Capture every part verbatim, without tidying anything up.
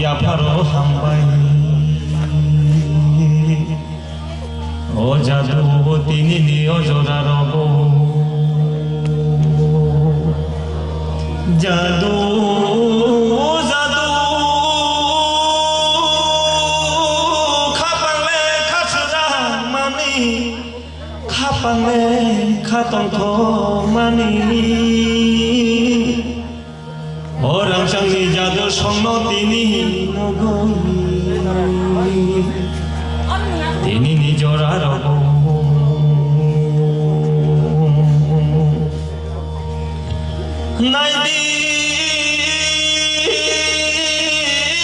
Yapharo hambai. O jadu tini ni o jora rogo. Jadu, jadu, khapang le khaswra mani, khapang le khatongtho mani. O rangchakni jadu songno tini nugwi, tini ni jora rogo. Naidi,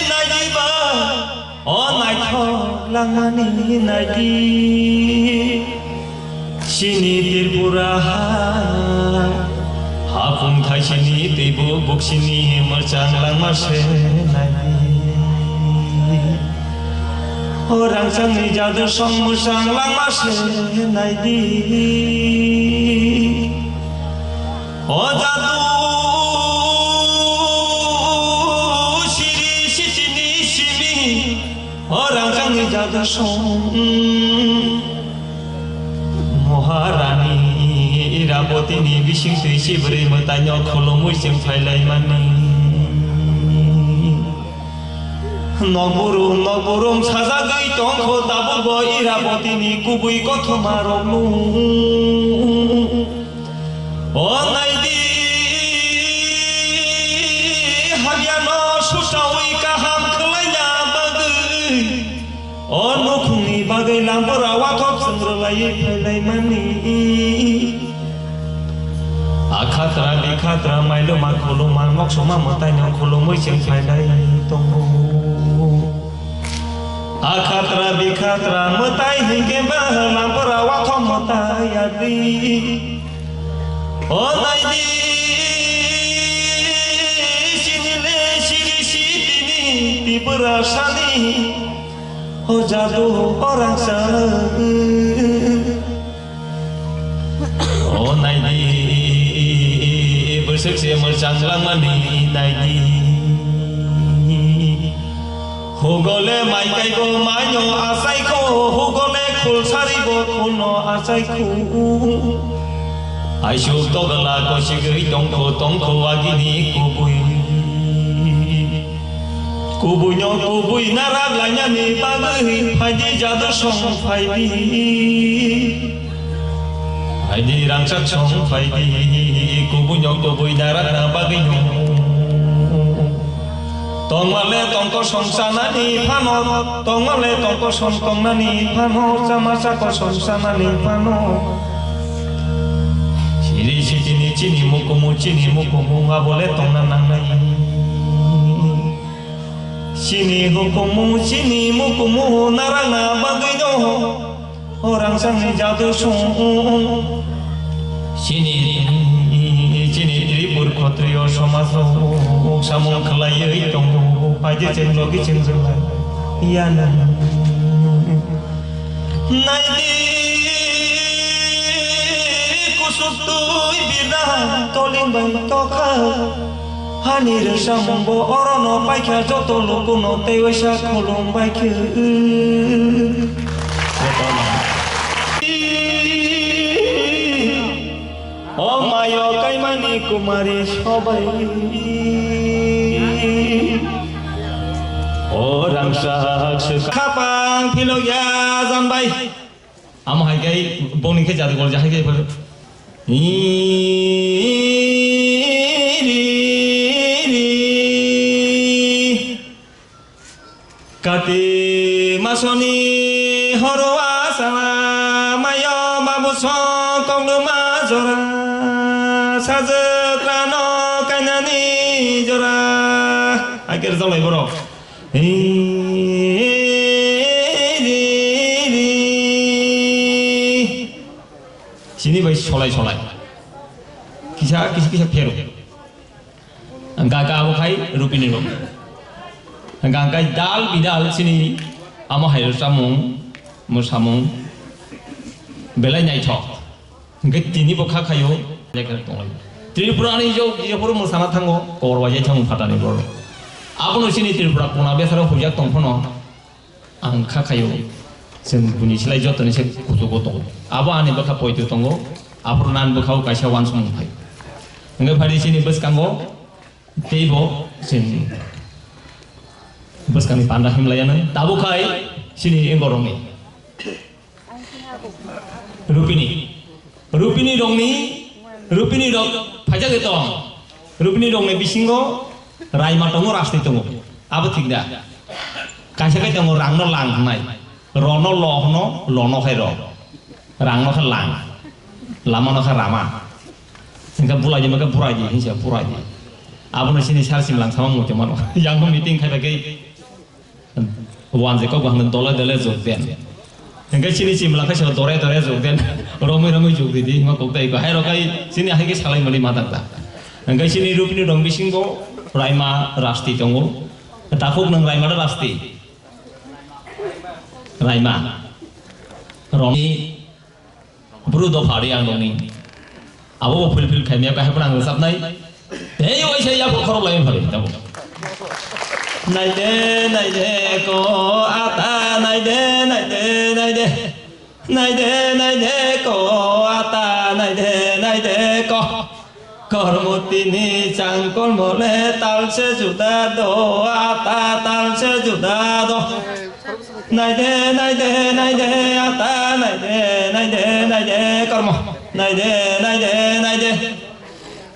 naidi ba, o naithok langmani naidi. Chini Tripura ha, hapung thaisini teibo buksini mwchang langma se naidi. O rangchakni jadu song mwchang langma se naidi. O jadu siri sitini simi, o rangchakni jadu song. Maharani Irabotini bising twi sibrwi mwtaino khulumwi chwng phailaimani. Nokburum nokburum sajagwi tongkho tabukbo Irabotini kubui kothoma rokno. O naidi, hamyano susaui kaham khwlaina bagwi, o nukhungni bagwi lampura wathop swngrwlaiwi phailaimani. Akhatra bikhatra mailuma khuluma noksoma mwtaino khulumwi chwng phailai tongo. Akhatra bikhatra mwtai hinkhe ba lampura wathop mwtai yadi. O naidi, sinile siri sitini Tiprasani, o jadu o rangchak. O naidi, bwswk se mwchang langmani naidi. Hugole mai kaibo maino achaikho, hugole khul saribo khulno achaikho. Aisuk togla kosigwi tongkho, tongkho agini kubui. Kubuino kubui narak lainani bagwi phaidi jadu song phaidi. Phaidi rangchak song phaidi, kubuino kubui narakna bagwino. Tongmale tongkosong chanani phano, tongmale tongkosong tongnani phano, chama chakosong chanani phano. Siri sitini chini mukumu, chini mukumu abole tongna nangnai. Chini hukumu, chini mukumu narakna bagwino. O rangchakni jadu song. Chini, chini Tripur Khatriyo somaj rok samung khlaiwi tongo. Phaidi chwng logi chwng rwlai. Yana. Naidi kusuk twi birna toling bai tokha. Hani rwchapmung bo orono paikha, joto lukuno tei waisa khulum baikhe. O mayo kaimani kumari sobai. O rangchak se khapang philokya janbai. Amo hai khe boni khe jadu gol jahai khe. Kati masoni horo asala mayo babu song kokluma jora, sajwk rano kainani jora. Aker jalai borok. Chini bai solai solai. Kisa, kisa, kisa phero. Hwnkha khe abo khai rupini rok. Hwnkha khe dal bidal chini amo hai rwchapmung, mwsamung belai naithok. Hwnkhe tini bo kha khaio, lekha tonglai. Tripura ni jo, jephuru mwsana thango, kobor waijai thango phatani borok. Abono chini Tripura kona betharo huijak tong phano ang kha khaio. Chwng buni silai jotoni se kuchugo tongo. Abo ani bwkha poito tongo. Aphuru nan bwkhao kaisa wansukmung phai. Hwnkhe phai chini bwskango teibo chwng bwskangni panda himlaiya nang. Tabuk khai chini engorokni. Rupini. Rupini rokni, Rupini rok phaijak de tong. Rupini rokni bisingo Raima tongo, Rasti tongo. Abo thik da. Kaisa kai tongo rangno lang hwnai. Rono lo hwno, lono khai ro. Rangno khe lang. Lamano khe rama. Hingke bulai di, hingke burai di, hingse burai di. Abono sini sar simlang sama muchung mano. Yang meeting khai bai kai. Wanjwi kok bo hwnwi dole dole jokden. Hwnkhe chini chimla khe sabo dore dore jokden. Romwi romwi jok ridi, hima kok tai ko. Hai rok kai chini hai khe salai mani ma tang ta. Hwnkhe chini rupni rong bisingo Raima Rasti tongo. Takhuk nwng Raima da Rasti? Raima. Romni Bru dopha ri ang nokni. Abo bo fulfill khaimya, kahai phano ang rwchapnai. Tei waisa yapha khorok lai phari tamo. Naide, naide ko ata, naide, naide, naide. Naide, naide ko ata, naide, naide ko. Kormo tini chang kormo le tal se juda do, ata tal se juda do. Naide, naide, naide, ata, naide, naide, naide, kormo. Naide, naide, naide.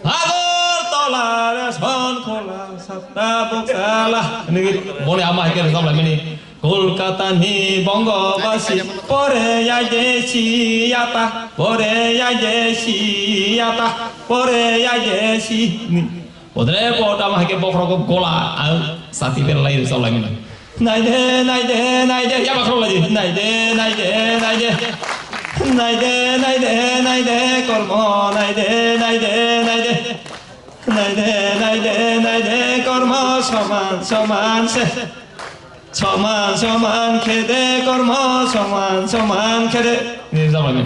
Agartala, Resonkola, Sapta, Boksala. Nigiri, boni ama hai khe rwchap lai mani. Kolkata ni Bongo basi, pore yaide si ata, pore yaide si ata, pore yaide si. Odre po tamo hai khe bokhorogo gola ang sati ber lai rwchap lai mano. Naide, naide, naide, yaba khorok lai di. Naide, naide, naide. Naide, naide, naide, kormo. Naide, naide, naide. Naide, naide, naide, kormo soman, soman se. Soman, soman khede, kormo soman, soman khede. Ni jabani.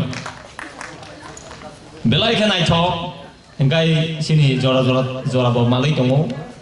Belai khe naithok. Hingkai sini jora jora, jora bo malai tongo.